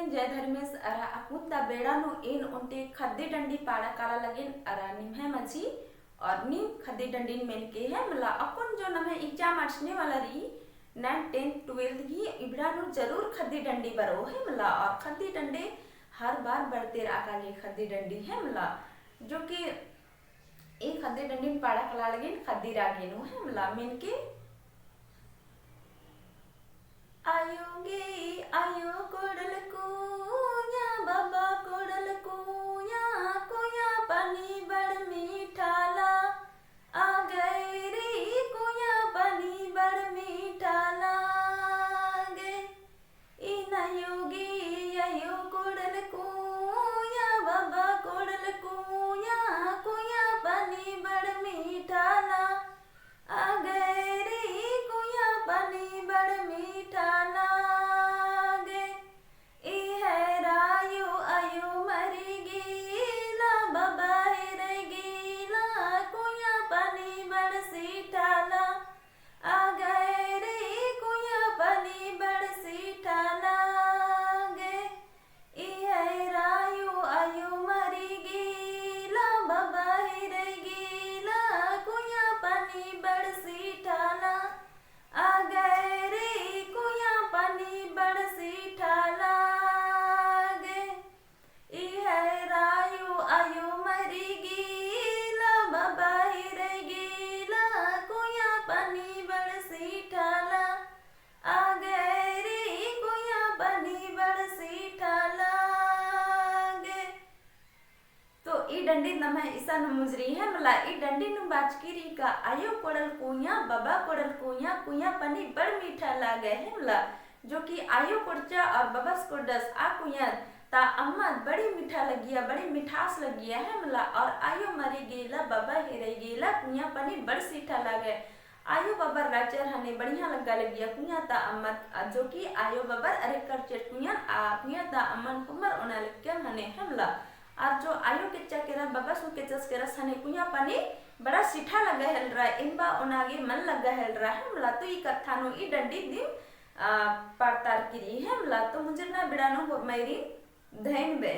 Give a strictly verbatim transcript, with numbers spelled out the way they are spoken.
जय धर्मेस। अरा अक्कुन ता बेड़ा नू एन ओन्टे खद्दी डंडी पाड़ा काला लगेन अरा निम्है मझी और नीम खद्दी डंडीन मेनके है मला। अक्कुन जो नम्है exam अंड़सने वाला रई, ninth, tenth, twelfth ही इबड़ा नू जरूर खद्दी डंडी बरओ है मला। और खद्दी डंडी हर बार बरते रआ काले खद्दी डंडी है मला, जो कि ई खद्दी डंडीन पाड़ा काला लगेन खद्दी रागे नू है मला। मेनके आयो गे आयो कोड़ल कुइयाँ, बाबा कोड़ल कुइयाँ, कुइयाँ पानी बड़ मीठा ला। आ गए रे कुइयाँ पानी बड़ मीठा लागे। इन्ना आयो गे आयो कोड़ल कुइयाँ, बाबा कोड़ल कुइयाँ, कुइयाँ पानी बड़ मीठा ला। आ गए रे कुइयाँ पानी बड़ मीठा लागे। ई है रायो आयो मरी गेला, बाबा हेरई गेला, कुइयाँ पानी बड़ सीठा ला। आ गए रे कुइयाँ पानी बड़ सीठा लागे। ई है रायो आयो मरी गेला, बाबा हेरई गेला, कुइयाँ पानी बड़ सीठा ला। आ गए रे कुइयाँ पानी बड़ सीठा लागे। ई है रायो आयो मरी गेला, बाबा हेरई गेला, कुइयाँ पानी बड़ सीठा ला। आ गए रे कुइयाँ पानी बड़ सीठा लागे। तो ई डंडी नम्है इसन मुंजरी है मला। ई डंडी नू बाचकी रई का आयो कोड़ल कुइयाँ, बाबा कोड़ल कुइयाँ, कुइयाँ पानी बड़ मीठा लागे है मला। जो कि आयो कोड़चा और बबस कोड़दस आ कुइयाँ ता अम्मत बड़ी मीठा लगिया, बड़ी मिठास लगिया है मला। और आयो मरी गेला, बाबा हेरई गेला, कुइयाँ पानी बड़ सीठा लागे। आयो बाबर रहचर हने बढ़िया लग्गा लगिया कुइयाँ ता अम्मत, आ जो कि आयो बाबर अरे करचर कुइयाँ, आ कुइयाँ ता अम्मन कुम्मर ओना लग्गा हने है मला। और जो आयो केच्चा केरा, बबस हूँ केच्चस केरस हने कुइयाँ पानी बड़ा सीठा लग्गा हेलरा, एम्बा ओना गे मल लग्गा हेलरा है मला। तो ई कत्था नू ई डंडी दिम, आ, पाड़तारकी रई है मला। तो मुंजरना बेड़ा नू होरमारिन धैन बे।